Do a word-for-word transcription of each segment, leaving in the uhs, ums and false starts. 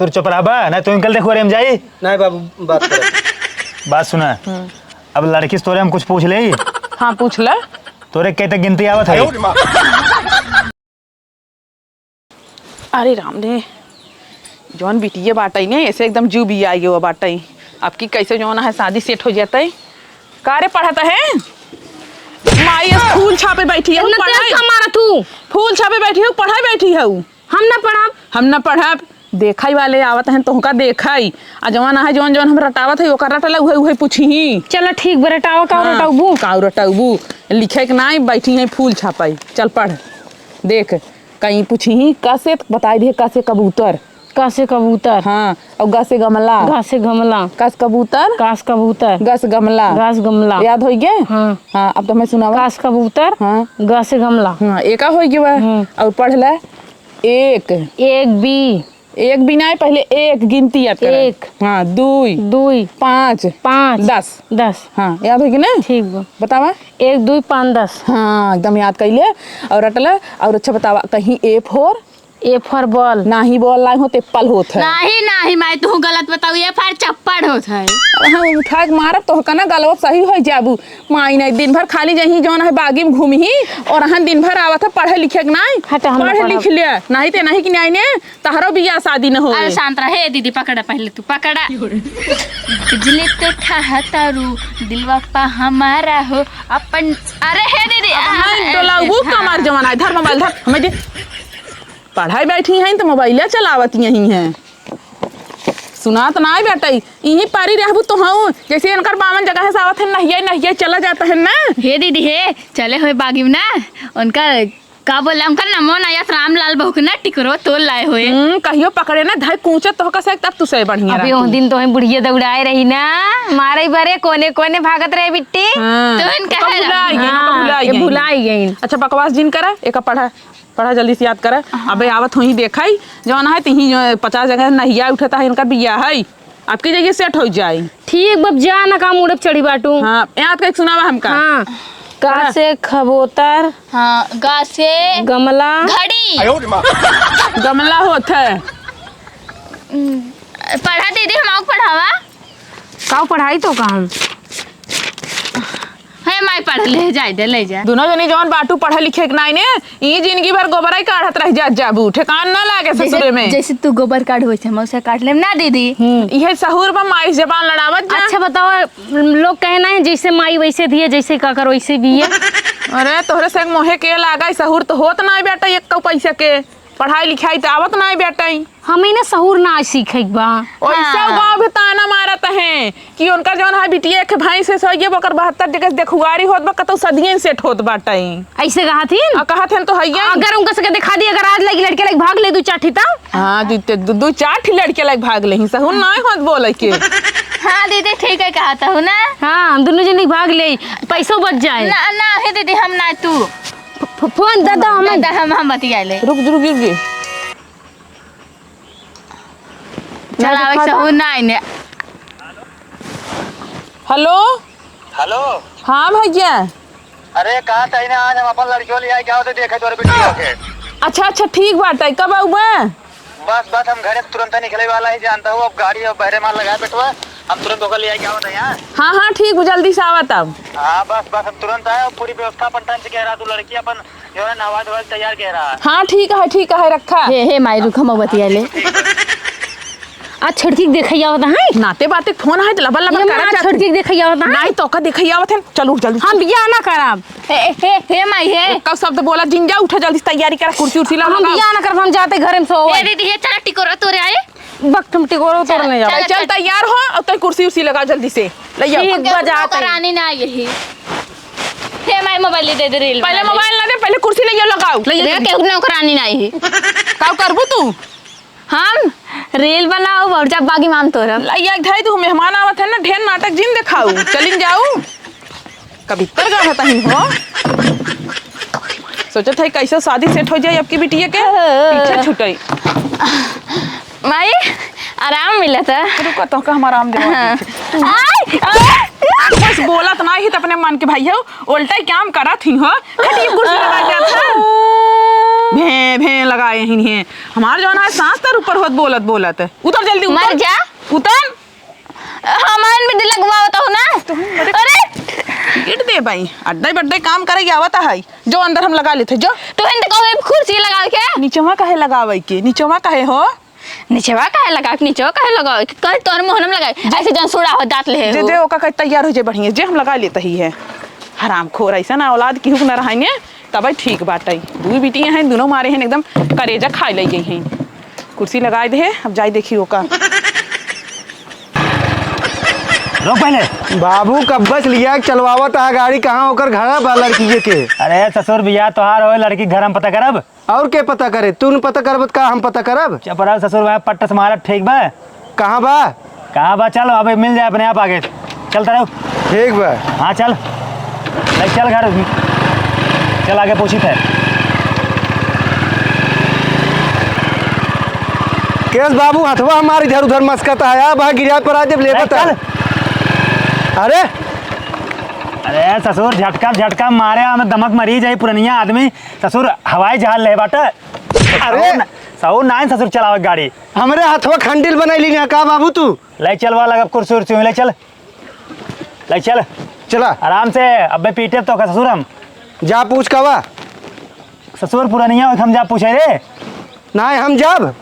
तोर चुप रहबा, ना तू इनकल देखो रे हम जाई। नहीं बाबू, बात करो। बात सुना। हम्म। अब लड़की से तोरे हम कुछ पूछ ले। हाँ, पूछ ले। तोरे कै तक गिनती आवत है? अरे राम रे, जौन बिटिये बाटई ने, ऐसे एकदम जीव भी आई गयो बाटई। अब की कैसे जौन है शादी सेट हो जातई। का रे पढ़त है? माई, इस फूल छापे बैठी है, इतना तेज पढ़ाई। का मारा तू? फूल छापे बैठी है, पढ़ाई बैठी है। हम ना पढ़ब। हम ना पढ़ब। देखई वाले आवत हैं, तोहका देखई। आ जवन आहे, जवन, जवन हम रटावत है, ओकर रटला उहे, उहे पूछी ही। चला ठीक बा, रटावा, का हाँ, रटाउबू? का रटाउबू? लिखे के नाई, बैठी है फूल छापई। चल पढ़। देख, कहीं पूछी ही, क से बताई दे, क से कबूतर। क से कबूतर। हाँ, और ग से गमला। ग से गमला। क से कबूतर। क से कबूतर। ग से गमला। ग से गमला। याद होई गे? हाँ। हाँ, अब तो मैं सुनावा। क से कबूतर। हाँ। ग से गमला। हाँ, एका होई गे बा। हम्म। और पढ़ ले। एक। एक बी। एक बी नाई, पहले एक गिनती याद करा। एक। हाँ, दुई। दुई। पाँच। पाँच। दस। दस। हाँ, याद होई गे ना? ठीक बा। बतावा। एक, दुई, पाँच, दस। हाँ, एकदम याद कइले। और रटला। और अच्छा बतावा, कहीं A for? A for ball। नाही ball नाही होत, apple होत है। नाही, नाही, माई, तू गलत बताऊ, A for चप्पड़ होत है। अब हम उठा के मारब तोहका ना, गलवा सही हो जाबू। माई नहीं, दिन भर खाली जहीं जौन है बागी में घूमी ही, और अहन दिन भर आवत है पढ़े लिखे के नाई। हट, हम ना पढ़े पढ़ब। लिख ले, नहीं ते नहीं कि नाई ने, तहरो बियाह शादी न होए। अरे शांत रहे दीदी, पकड़ा पहले तू, पकड़ा। बिजली तो ठाहतारू, दिलवा पा हमारा हो, अपन, अरे हे दीदी, अब आ, हम ए, डोलाऊ ए, कमार हाँ। जमाना, धर मोबाइल धर, हमें दे। पढ़ाई बैठी हैं तो मोबाइल चलावत यही हैं। सुनात नाई बेटई, इही पारी रहबू तो हऊ, जैसे इनकर बावन जगह से आवत है, नहिया, नहिया चला जाता है ना। हे दीदी, हे, चले होए बागी में ना, उनका का बोला, उनका नमो ना यात रामलाल बहू के ना टिकरो तोल लाए होए। हम्म, कहियो पकड़े ना, धई कूचे तोहका से तब तू से बढ़िया अबे रहती। उस दिन तो हम बुढ़िया दौड़ाए रही ना, मारे बरे कोने कोने भागत रहे बिट्टी। हाँ। तो इनका ओका है भुलाई गई, ओका हाँ, भुलाई ये गई। भुलाई गई। अच्छा बकवास जिन करा, एका पढ़ा। पढ़ा जल्दी से याद करा। हाँ। अबे आवत होई देखई, जौन है तिही जो पचास जगह नहिया उठता है, इनका बिया है, आपकी जगह सेट हो जाई। ठीक बा, जा ना काम उड़ब चढ़ी बाटू। हाँ, याद करके सुनावा हमका। हाँ, का पढ़ा। से खबोतर। हाँ, गा से गमला। घड़ी। गमला होत है। हम्म, पढ़ा दीदी, हम आउक पढ़ावा। काउ पढ़ाई तो का हम? हे माई, पढ़ ले, जाए दे, ले जा। दुनो जनी जवन बाटू पढ़े लिखे के नाई ने, ई जिंदगी भर गोबराई काढ़त रह जात जाबू, ठेकान ना लागे जैसे, ससुरे में। जैसे तू गोबर काढ़ होइछे, हम उसे काढ़ लेम ना दीदी। हम्म, इहे सहूर बा माई से जबान लड़ावत जा। अच्छा बताओ, लोग कहे ना है, जैसे माई वैसे धिया, जैसे काकर वैसे बिया। अरे तोहरे से मोहे के लागा, सहूर तो होत नाई बेटा, एक पैसा के। पढ़ाई लिखाई त आवत नाई बेटई। हमही ना सहूर ना सीखे के बा। ओइसे हाँ। गाँव भी ताना मारत हैं कि उनकर जौन है बिटिया एक भैंस से सोइए, ओकर बहत्तर जगह देखुआरी होत बा, कतौ सदियन सेट होत बाटई। ऐसे कहत हिन? आ कहत हैं तो हइये। अगर उनका सके दिखा दी, अगर आज लगी लड़के लगी भाग ले दू चार ठी तब? हाँ, दू, दू, दू चार ठी लड़के लगी भाग ले ही, सहूर नाई होत बोले के। हाँ दीदी, ठीक है कहत हूँ ना। हाँ, दुनो जनी भाग ले, पैसो बच जाए। ना, ना, हे दीदी, हम ना तू। फ-, फोन दे दो हमें। दे दे, हम, हम बतिया ले। रुक, रुक, रुक, रुक। चला, ना वैसे दिखाता। हो ना आइने। हेलो? हेलो? हाँ भैया। अरे, कहा था ना, आज हम अपन लड़कियों ले आए, क्या होते देखे तोरे बिटिया के। अच्छा, अच्छा, ठीक बात है, कब आऊबा? बस, बस, हम घरे से तुरंत निकले वाला ही, जानता हूँ, अब गाड़ी और बहरे माल लगाए बेटवा, हम तुरंत होकर ले आए, क्या होता है यहाँ? हाँ, हाँ, ठीक, जल्दी से आवा तब। हाँ, बस, बस, हम तुरंत आए, पूरी व्यवस्था अपन टाइम से कह रहा, तू लड़की अपन जो है नहवा धोवा के तैयार कह रहा है। हाँ, ठीक है, ठीक है, रखा। हे, हे, माई, रुक, हम बतिया ले। आ छोटकी के देखैया आवत है। नाते बाते फोन है, लबर लबर ये करत माँ जात। छोटकी के देखैया आवत है। नहीं तो का देखैया आवत है। चल उठ जल्दी। हम बियाह ना करब। हे, हे, हे माई, हे। एक शब्द बोला, जिन जा, उठा जल्दी से तैयारी करा, कुर्सी उर्सी हम लगा। बियाह ना करब, हम जाते घरे में सोवे। ए दीदी, हे चला टिकोरा तोरे आए। वक्त में टिकोरा तोड़ चल, नहीं जाओ। चल, चल, चल। तैयार हो और तई कुर्सी उर्सी लगा जल्दी से। ले आओ। ठीक बा, जाते। नौकरानी ना आई ही। हे माई, मोबाइल दे दे, रील पहले बना ले। मोबाइल ना दे, पहले कुर्सी ले आओ, लगाओ। ले आओ। केहू नौकरानी ना आई ही। का करबू तू? हम रील बनाओ और जब बागी माम तोरब। ले आओ, एक धाई तू मेहमान आवत है ना, ढेर नाटक जिन देखाऊ। चलिन जाऊ। कबित्तर गाढ़त ही हो। सोचत है कैसे शादी सेट हो जाए आपकी बिटिया के, पीछे छुटई। माई, आराम मिलत है। रुको, तोहका हम आराम देवा हाँ। दीजिए। आय, आय। बस बोलत ना ही त अपने मन के भाई हो, उल्टा ही काम करत ही हो। खटिया कुर्सी लगा जात है। भें, भें लगाए ही नहीं। हमार जौन है सांस तर ऊपर होत बोलत, बोलत। उतर जल्दी, उतर। मर जा। उतर। हमार में लगवावत हो ना। तुम बड़े अरे! गिर दे भाई। अड्डे बड्डे काम करे के आवत है। जो अंदर हम लगा लेते, जो। तू हिंद कहो कुर्सी लगावे के? नीचवा काहे लगावे के? नीचवा काहे हो? नीचवा काहे लगा के, नीचवा काहे लगा के? कल तोर मुंह हम लगा, जे ऐसे जन सुड़ा हो दांत ले जे, हो। जे ओका कहे तैयार हो जे बढ़िया, जे हम लगा लेते ही है। हरामखोर, ऐसा ना औलाद की हुक न रहाइने, तब ठीक बाटे। दुई बिटिया हैं, दुनों मारे हैं, एकदम करेजा खाए लग गई हैं। कुर्सी लगाए दे, अब जाई देखी ओका। रुक पहले। बाबू, कब्बे से लिया के चलवावत आ गाड़ी, कहाँ ओकर घर बा लड़की के? अरे ससुर, बियाह तोहार होए, लड़की घर हम पता करब। और के पता करे? तू न पता करब त का हम पता करब? चुप रहो ससुर, वहाँ पट्ट से मारत ठीक बा। कहाँ बा? कहाँ बा? चल, अबे मिल जाए अपने आप आगे। चलता रहो। ठीक बा। हाँ, चल। ले, चल घर। चल, आगे पूछी थे। केस बाबू, हथवा हमार इधर उधर मस्कत आया, बा गिरिया पर आ जब ले, लेबत चल। अरे। अरे ससुर, झटका, झटका मारे, हमें दमक मरी जाई पुरनिया आदमी। ससुर, हवाई जहाज ले बाटे। अरे। ससुर ना, ससुर नाइन ससुर चलावे गाड़ी। हमरे हथवा खंडिल बनैली ना का बाबू तू? ले चल, वाला अब कुर्सी उर्सी ले चल, ले चल। चला। आराम से, अबे पीटे तो का ससुर हम। जा पूछ का बा। ससुर पुरनिया हो, हम जा पूछे रे। नाहीं, हम जाब।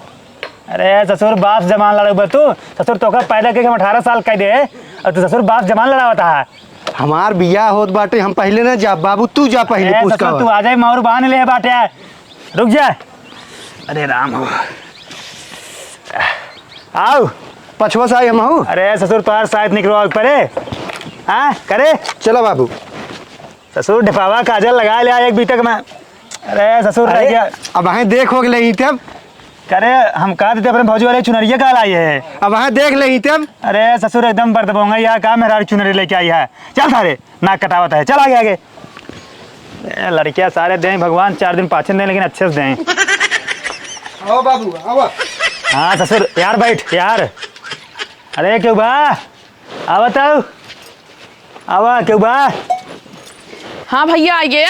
अरे ससुर, बाप जमान लड़ाऊ बा तू। ससुर तोका पैदा करके हम अठारह साल कह दे, और तू ससुर बाप जमान लड़ावत है। हमार बियाह होत बाटे, हम पहले ना जाब। बाबू तू जा पहले, ए, पूछ ससुर, का तू बा। आ जाए, माउर बांध ले बाटे। रुक जा। अरे राम हो। आओ। पछुआ से आई हम हूँ। अरे ससुर, तोहार साइत निकलवा परे। हाँ, करे? चलो बाबू। ससुर, ढिपावा काजल लगा ले एक बीतक में। अरे ससुर, रह अरे, गया। अब वहीं देख हो गए ही तब। करे, हम कहा देते अपने भौजी वाले चुनरिया का लाई है। अब वहाँ देख ले ही तब। अरे ससुर, एकदम बर्द बोंगा, यहाँ का मेहरारू चुनरी लेके आई है। चल सारे। नाक कटावत है, चल आगे, आगे। ए, लड़कियां सारे दें भगवान, चार दिन पाछे दें, लेकिन अच्छे से दें। आओ बाबू, आओ। हाँ ससुर, यार बैठ, यार। अरे, क्यों बा? आवा तऊ। आवा, क्यों बा? हाँ भैया, आ गए।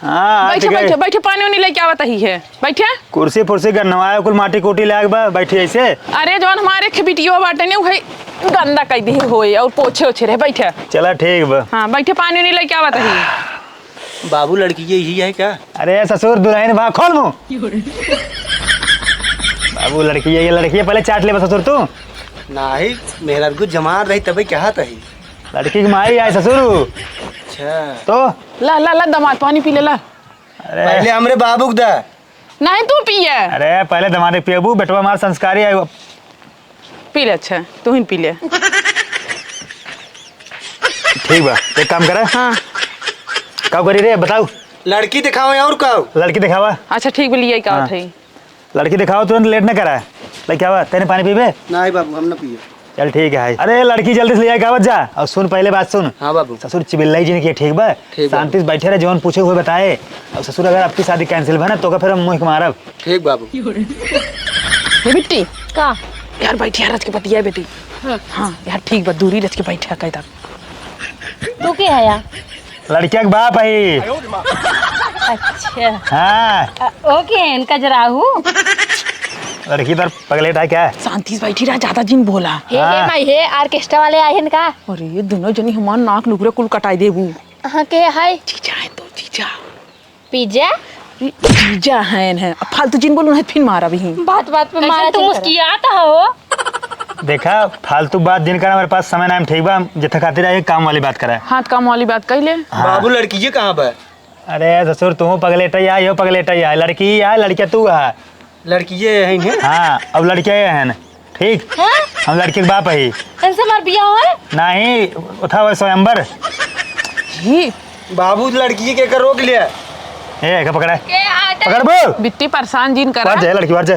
हाँ, आ बैठे, गए। बैठे, बैठे, पानी उनी लेके आवत ही है। बैठे। कुर्सी फुर्सी गन्नवाए, कुल माटी कूटी लाग बा, बैठी ऐसे। अरे, जौन हमारे खेबिटियो बाटे ने, उहे गंदा कई दिहे होए और पोछे ओछे रहे, बैठे। चला, ठीक बा। हाँ, बैठे, पानी उनी लेके आवत ही। बाबू, लड़की ये यही है क्या? अरे ससुर, दुल्हन बा, खोल मुंह। बाबू, लड़की ये, ये लड़की है, पहले चाट ले बा ससुर तू। नाही, मेहरारू जमान रही तबे कहत ही। लड़की की माई आए ससुर। अच्छा। तो? ला, ला, ला, दमाद, पानी पी ले, ला। अरे। पहले हमरे बाबू के दा। नहीं, तू पिए। अरे, पहले दमाद के पियबू, बेटवा हमार संस्कारी है। पी ले, अच्छा, तू ही पी ले। ठीक बा, एक काम करे। हाँ। का करी रे, बताऊ। लड़की दिखाओ और का? लड़की दिखावा। अच्छा, ठीक बा, लिया का हाँ। होत है? लड़की दिखावा, तुरंत लेट न करा। लड़की आवा, तेने पानी पीबे? नहीं बाबू, हम ना पिए। चल ठीक है। अरे लड़की जल्दी से ले आए, गावत जा। और सुन, पहले बात सुन। हाँ बाबू। ससुर चिबिल्लाई जी ने किया, ठीक बा? ठीक बा। शांति से बैठे रहे, जौन पूछे हुए बताए। और ससुर अगर आपकी शादी cancel बा ना, तो का फिर हम मुँह के मारब। ठीक बाबू। ए बिट्टी। का? यार बैठ यार, रच के बतिया बेटी। हाँ। हाँ, यार ठीक बा, दूरी रच के बैठ, कह तक। तू के है यार? लड़किया के बाप है। अच्छा। हाँ। अ, ओके, इनका जरा हूँ। लड़की तर पगलेट है क्या? शांति से बैठी रहा, ज्यादा जिन बोला। हे, हे हाँ। माई, हे, orchestra वाले आए हैं का? अरे, ये दोनों जनी हमार नाक लुगरे कुल कटाई देबू। हाँ, के है? जीजा है तो, जीजा। पिज्जा? जीजा हैं, हैं। अब फालतू जिन बोलू, नहीं फिर मारा भी। बात बात पे कैसे मारा तू चल मुस्कियात हो? देखा, फालतू बात जिन करा, मेरे पास समय ना है, ठीक बा, जितना खातिर आए, काम वाली बात करा। हाँ, तो काम वाली बात कह ले। हाँ। बाबू, लड़की ये कहाँ बा? अरे ससुर, तू पगलेट या, यो पगलेट या, लड़की या, लड़किया तू है। लड़की ये है, हैं? हाँ, अब लड़किया ये है ना। ठीक? हाँ? हम लड़की के बाप ही। इनसे हमार बियाह होए? नहीं, उठा हुआ स्वयंवर। जी। बाबू, लड़की के कर रोक लिया। ए, एका पकड़ा। के आटा? पकड़ बो। बिट्टी परेशान जिन करा। बाहर जा, लड़की बाहर जा।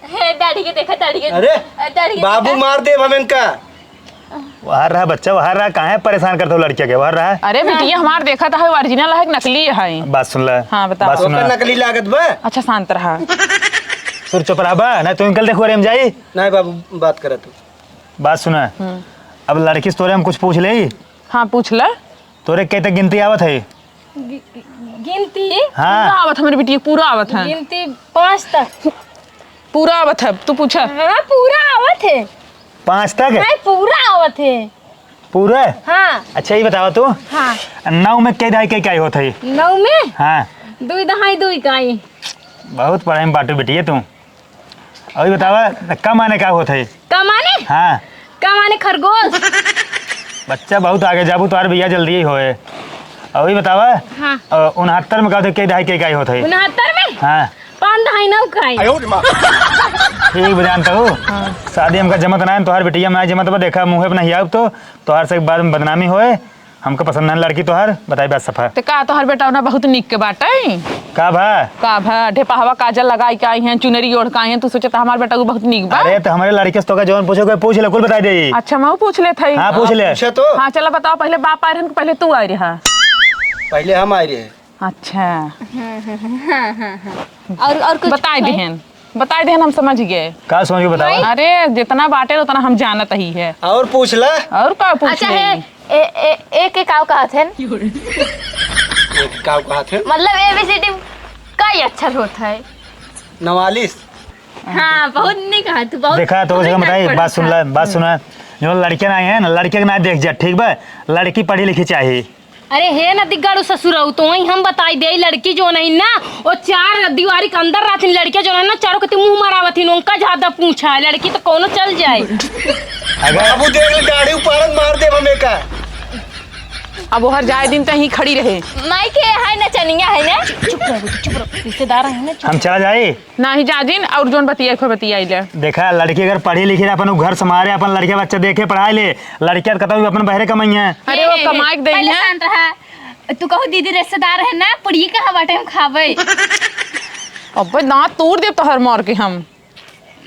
हे, दाढ़ी के देखा, दाढ़ी के। अरे, दाढ़ी के बाबू देखा। मार दे हम इनका। बाहर रहा बच्चा, बाहर रहा, काहे परेशान करते हो लड़किया के, बाहर रहा। अरे बिटिया, हमार देखा था, original है कि नकली है? बात सुन ले। हाँ, बताओ। बात सुन ओकर ले। नकली लागत बा। अच्छा, शांत रहा। सुर चुप रहा बा, नहीं तो इनकल देखो, अरे हम जाई। नहीं बाबू, बात करा तू। बात सुना। हम्म। अब लड़की से तोरे हम कुछ पूछ ले। हाँ, पूछ ले। तोरे कई तक गिनती आवत है? गि-, गि-, गिनती? हाँ। पूरा आवत हमरे बिटिया, पूरा आवत है। गिनती पाँच तक। पूरा आवत है, तू पूछा। हाँ, पूरा आवत है। पाँच तक? नहीं, पूरा आवत है। पूरा? हाँ। अच्छा, ये बतावा तू। हाँ। नौ में कै दहाई कै इकाई होत है? नौ में? हाँ। दुई दहाई दुई इकाई। बहुत पढ़ाई में बाटू बिटिया तू। अउर बतावा, क माने का होत है? क माने? हाँ। क माने खरगोश। बच्चा बहुत आगे जाबू, तोहार बियाह जल्दी ही होए। अउर बतावा, हाँ। अ, उनहत्तर में का होत है, कै दहाई कै इकाई होत है? उनहत्तर में? हाँ। पाँच दहाई नौ इकाई। ठीक बा, जानत हूँ। हाँ। शादी हमका जमत ना है, तोहार बिटिया में ना जमत बा, देखा मुँहे पे नहीं आउब तो तोहार से बाद में बदनामी होए। हमका पसंद ना लड़की तोहार, बताई बात सफा। ते का तोहार बेटवना बहुत निक के बाटे? का भा? का भा, ढेपहवा काजल लगाई के आई हैं, चुनरी ओढ़ के आई हैं, तू सोचत हमार बेटवा बहुत निक बा? अरे, तो हमरे लड़के से तोका जौन पूछे के पूछ ले, कुल बताई देई। अच्छा, मैं पूछ लेत हई। हाँ, पूछ हाँ, ले। पूछे तो। हाँ, चला बताओ, पहले बाप आए रहन कि पहले तू आए रहा? पहले हम आए रहे। अच्छा। हाँ, हाँ, हाँ, हाँ, हाँ। और, और कुछ बताई है? देहन। बताई देहन, हम समझ गए। का समझ के बतावा? अरे, जितना बाटे उतना हम जानत ही है। और पूछ ला। और का पूछ अच्छा ले? है, ए, ए, एक, एक काव कहत हन? एक काव कहत हन? मतलब A B C D कई अक्षर होत है? नवालिस। हाँ, बहुत निक कहा तू, बहुत देखा तो जगह बताई, बात सुन ला, बात सुना। जो लड़के ना है ना, लड़के के ना देख जा, ठीक बा? लड़की पढ़ी लिखी चाहिए। अरे हे नदीगाड़ू ससुरऊ, तो वहीं हम बताई दे, लड़की जो नहीं ना, वो चार दीवारी के अंदर रहथिन, लड़के जो नहीं ना, चारों कती मुंह मरावथिन, उनका ज्यादा पूछा है, लड़की तो कोनो चल जाए। अगर बाबू देख ले, दाढ़ी उपाड़न मार देब हम एका। अब ओहर जाए दिन तहीं खड़ी रहे। माई के है नचनिया है ना। चुप रहो, चुप रहो, रिश्तेदार है ना, चुप। हम चला जाए। नाही जाजिन, और जोन बतियाई को बतियाई ले। देखा, लड़की अगर पढ़ी लिखी रहे, अपन उ घर संभारे, अपन लड़के बच्चे देखे, पढ़ाई ले, लड़किया तो कतौ भी अपन बहरे कमाई है। अरे, वो ए, ए, कमाई के देई पहले है। शांत रहा। तू कहू दीदी रिश्तेदार है ना, पुड़िया कहाँ बाटे हम खाबे? अबे दांत तोड़ देब तोहर मार के हम।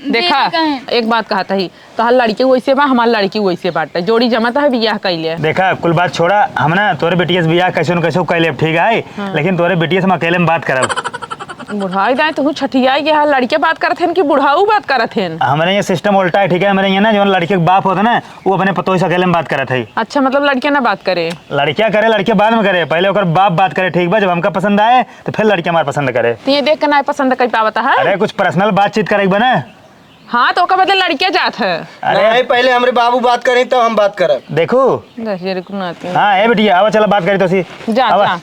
देखा, दीदी कहें। एक बात कहत ही, तोहर लड़की वैसे बा, हमार लड़की वैसे बाटे, जोड़ी जमत है, बियाह कइले। देखा, कुल बात छोड़ा, हम ना तोरे बिटिया से बियाह कैसे न कैसे कइले, ठीक है? हाँ। लेकिन तोरे बिटिया से हम अकेले में बात करब। बुढ़ाई दाई, तू छठियाई के हाल लड़के बात करत हन कि बुढ़ाऊ बात करत हन? हमरे यहाँ सिस्टम उल्टा है, ठीक है? हमरे यहाँ ना, जौन लड़के के बाप होता ना, वो अपने पतोह से अकेले में बात करत है। अच्छा, मतलब लड़के ना बात करे? लड़किया करे, लड़के बाद में करे, पहले ओकर बाप बात करे, ठीक बा? जब हमका पसंद आए, तो फिर लड़के हमारे पसंद करे। तो ये देख के ना पसंद कर पावता है? अरे, कुछ पर्सनल बातचीत करे के बा ना। हाँ, तो ओकर बदले लड़के जात है। अरे। नहीं, पहले हमरे बाबू बात करें, तब हम बात करब। देखू। दस हजार को नाती। हाँ, ए बेटी, आवा, चला बात करी तो सी। जा, आवा। जा।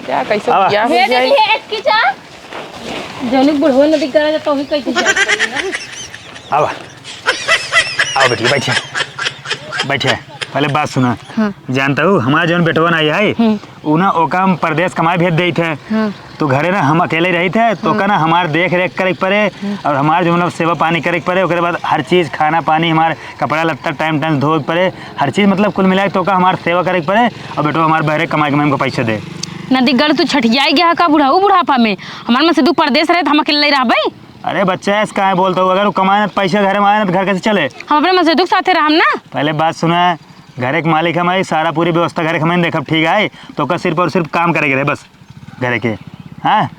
जा, कैसे आवा। बियाह हो हे जाए? दीदी, हे एतकी जा। जौनी बुढ़वा नदी करा जाता, वही कैसे जा? आवा। आवा बेटी, बैठे। बैठे। पहले बात सुना। हाँ। जानता हूँ, हमारा जौन बेटवा ना आई है, हम्म। उ ना ओका हम परदेस कमाए भेज देइत है। हाँ। तो घरे ना हम अकेले रहित है, तो हाँ। ओका ना हमार देख रेख करे के पड़े, हम्म। और हमार जो मतलब सेवा पानी करे के पड़े, ओकरे बाद हर चीज, खाना पानी, हमार कपड़ा लत्ता टाइम टाइम धोए के पड़े, हर चीज मतलब कुल मिला के तो ओका हमार सेवा करे के पड़े, और बेटवा हमार बहरे कमाए के हमको पैसे दे। नदीगढ़ तू छठियाई गया का बुढ़ाऊ बुढ़ापा में? हमार मन से तू परदेस रहे तो हम अकेले रहबे? अरे बच्चा, ऐसे काहे बोलता हूँ? अगर वो कमाए ना तो पैसा घरे में आए ना तो घर कैसे चले? हम अपने मन से दुख साथे रहम ना। पहले बात सुना, घरे के मालिक हम आई, सारा पूरी व्यवस्था घरे के हम देखब, ठीक है? तो ओका सिर्फ और सिर्फ काम करे के रहे बस। घरे के, हाँ?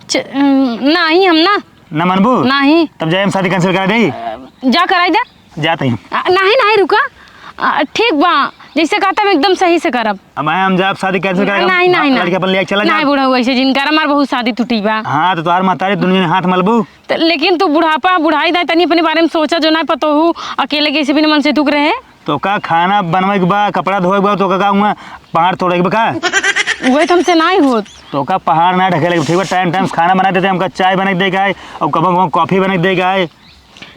च-, अम, नाही, हम ना। ना मनबू? नाही। तब जाए, हम शादी कैंसिल करा देई। जा, कराई दे। जात ही। आ, नाही, नाही, रुका। आ, ठीक बा, जैसे कहता हम एकदम सही से करब। अब आए, हम जाब, शादी कैंसिल करा, नाही, नाही, लड़के अपन ले आके चला नाही, जाब। बुढ़ऊ, ऐसे जिन कर, हमार बहुत शादी टूटी बा। हाँ, तो तोहार महतारी दुनिया में हाथ मलबू। तो लेकिन तू बुढ़ापा, बुढ़ाई दाई, तनी अपने बारे में सोचा, जो ना पतोहू अकेले कैसे बिना मन से दुख रहे। तो का खाना बनवे के बा, कपड़ा धोए के बा, तो का, का हुआ पहाड़ तोड़े के बा का? वही तो हमसे नाही होत। तो का पहाड़ ना ढकेले के, ठीक बा? टाइम टाइम से खाना बना देते, हमका चाय बना के दे के आए, और कबो कबो कॉफी बना के दे के आए।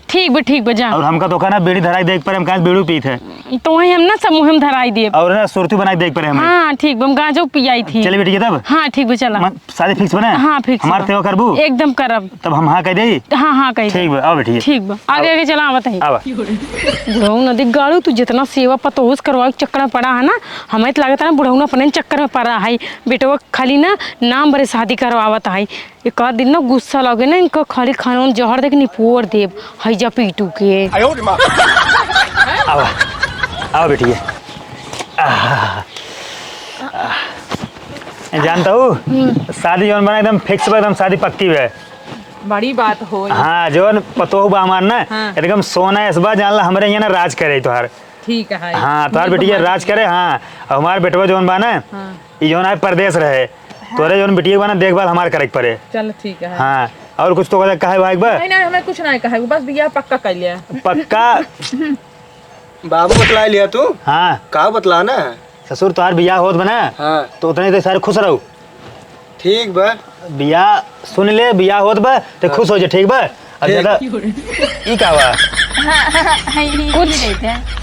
ठीक बा, ठीक बा, जा। और हमका तो का ना बीड़ी धराई दे के पड़े, हम काहे बीड़ी पीत है। तो वही हम ना समूह में धराई देब। और ना सुरती बना के दे के पड़े हमें। हाँ, ठीक बा, हम गांजो पियाई थी। चलिए बेटी, तब? हाँ, ठीक बा, चला। मन-, शादी फिक्स बना? हाँ, फिक्स हमार बा। सेवा करबू? एकदम करब। तब हम हाँ कह देई? हाँ, हाँ कह दे। ठीक बा, आओ बेटी। ठीक बा, आगे, आगे चला, आवत है। आवा। बुढ़ऊ नदी गाड़ू, तू जितना सेवा पतोहू से करवावे के चक्कर में पड़ा है ना, हमें तो लगता है ना बुढ़ऊ अपने चक्कर में पड़ा है। बेटवा खाली ना नाम भरे शादी करवावत है। एक आध दिन ना गुस्सा लगे ना, इनका खाली खाना में जहर दे के निपोर देब, हैजा पीटू के। आवा, आवा बेटी। आह, आह। जानता हूँ, हम्म। शादी जौन बना एकदम फिक्स बा, एकदम शादी पक्की बा। बड़ी बात हो। हाँ, जौन पतोह बा हमार ना, हाँ। एकदम सोना ऐस बा, जान ला हमरे यहाँ ना राज करे तोहार। ठीक है। हाँ, तोहार बिटिया राज करे, हाँ। और हमार बेटवा जौन बा ना, हाँ। ई जौन आए परदेस रहे, हाँ। तोरे जौन बिटिया बा ना, देखभाल हमार करे के पड़े। चल, ठीक है। हाँ, और कुछ तोहका कहे भाई बा? नहीं, नहीं, हमें कुछ नहीं कहे, बस बियाह पक्का कर लिया। पक्का? बाबू बतला लिया तू? हाँ। का बतला ना? ससुर, तोहार बियाह होत बा ना, हाँ। तो उतने तो सारे खुश रहो। ठीक बा। बियाह सुन ले, बियाह होत बा, तो हाँ। खुश हो जा, ठीक बा? अब ठीक। ज्यादा ई का बा? हाँ, हाँ, हाँ, हाँ, ये कुछ नहीं थे।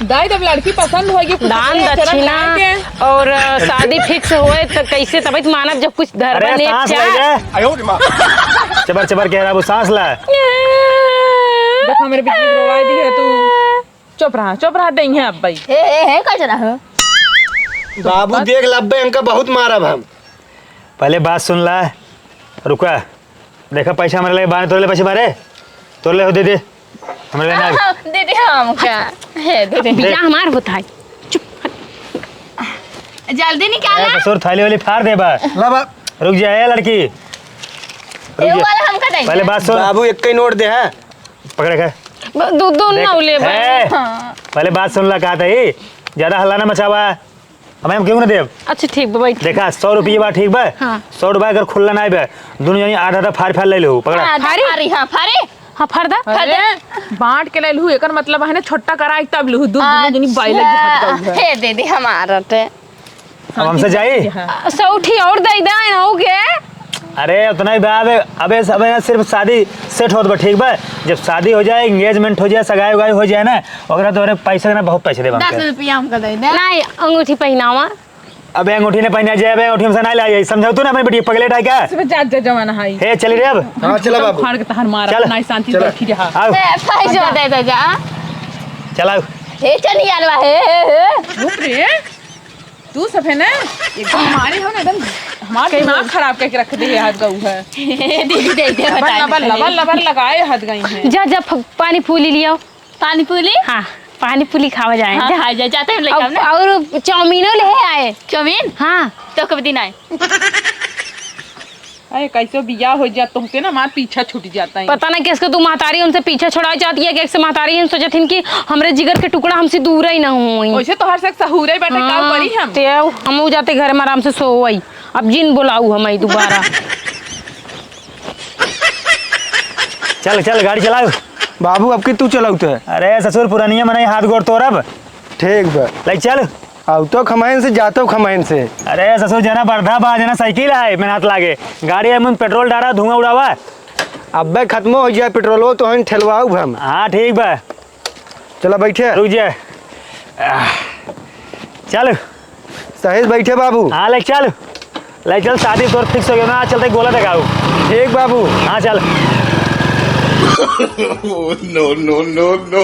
दाई, जब लड़की पसंद होगी, कुछ दान नया चरण दक्षिणा लाएंगे। और, अ, शादी fix होए, तो कैसे तबीयत मानब, जब कुछ घर अरे, बने सांस क्या? ले ले। चबर चबर कह रहा, वो सांस ला। देखो, मेरे बिजली रोवाई दी है तू। चुप रहा, चुप रहा, देंगे अब भाई। हे, हे, हे, का जना हो? बाबू देख लब्बे, इनका बहुत मारब हम। पहले बात सुन ला, रुका। देखा, पैसा हमारे लगे बारे, तोरे ले पैसे बारे, तोरे ले हो, दे दे, हमारे ले ना। हाँ, दे दे हमका। हे, दे दे। बिया हमार होता है। चुप। जल्दी निकाला। ए, ससुर, थाली वाली फाड़ दे बा। ला बा। रुक जा, ए लड़की। रुक ए जा। वाला हमका दे। पहले बात सुन। बाबू, एक ही नोट दे है। पकड़े के। ब-, दू, दू देख, नौ लेबे। ए, हाँ। पहले बात सुन ला, कहा था ही, ज्यादा हल्ला ना मचावा। हमें हम क्यों ना देब? अच्छा, ठीक बा, बैठ। देखा, सौ रुपये बा, ठीक बा? हाँ। सौ रुपया अगर खुल्ला ना आइबे, दुनो जनी आधा आधा फाड़ फाड़ ले लो, पकड़ा। हाँ, फाड़ी? फाड़ी, हाँ, फाड़ी। हाँ, फाड़ दा। फाड़ दे। अरे, बांट के ले लू, एकर मतलब है ना, छोटा कराई तब लू, दू, दुनो जनी बाई लगी हाथ का अच्छा। उधर। हे दे दे हमारा ते। अब हमसे जाई? हाँ। अ, सौ ठी और दे दे, ना हो के? अरे, उतना ही बा, अबे, अबे, अबे ना सिर्फ शादी set होत बा, ठीक बा? जब शादी हो जाए, engagement हो जाए, सगाई उगाई हो जाए ना, ओकरा तोरे पैसे ना, बहुत पैसे देबा दस हमके। रुपया हमका दे दे। नहीं, अंगूठी पहनावा। अबे, अंगूठी नहीं पहना जाए, अबे, अंगूठी हमसे नहीं लाई जाए, समझाऊ तू ना, अपनी बेटी पगलेट है क्या? इसमें जात जा जमाना है। हे, चली रे अब। हाँ, चला बाबू। फाड़ के तहार मारा, चल। ना शांति चल। बैठी रहा। आओ। ए, पैसा दे दे जा। चलाओ। हे, चल यार, हे, हे, हे। रुक रे। तू सब है ना, एकदम हमारे हो ना, एकदम हमारा दिमाग खराब करके रख दे है, हाथ गऊ है। दीदी, दे दे, लबर, बताए लबर, दे। लबर, लबर लगाए हाथ गई हैं। जा, जा, फ-, पानी पूरी लियाओ। पानी पूरी? हाँ, पानी पूरी खावा जाए, हाँ, जा। खा जाए, जाते हैं लेके और, आओ ना। और चाउमीनो ले आए। चाउमीन? हाँ। तो कब दिन आए? अरे, कैसे बियाह हो जात, तुमके ना हमार पीछा छूट जाता है। पता ना कैसे तू महतारी उनसे पीछा छोड़ाए चाहती है, कैसे महतारी हम सोचत हिन कि हमरे जिगर के टुकड़ा हमसे दूर ही ना होई। वैसे तोहर से सहूरे बाटे, का हाँ, करी हम? ते हम जाते घर में आराम से सोवई। अब जिन बोलाऊ हम आई दोबारा। चल, चल, गाड़ी चलाओ। बाबू, अब की तू चलाऊ ते। अरे ससुर, पुरानिया मनई हाथ गोड़ तोड़ब। ठीक बा। ले चल। आउतो खमाइन से, जातो खमाइन से। अरे ससुर, जना बर्धा बा, जना साइकिल है, मेहनत लागे। गाड़ी में पेट्रोल डारा, धुआं उड़ावा। अब्बे खत्मो हो जाए पेट्रोलो, तो हम ठेलवाऊ हम। हाँ, ठीक बा। चला बैठे। रुक जा। आह, चल। सही से बैठे बाबू। हाँ, ले चल। ले चल, शादी तोर fix हो गया ना, आज चलते गोला देखाऊ। ठीक बाबू। हाँ, चल। No, no, no, no।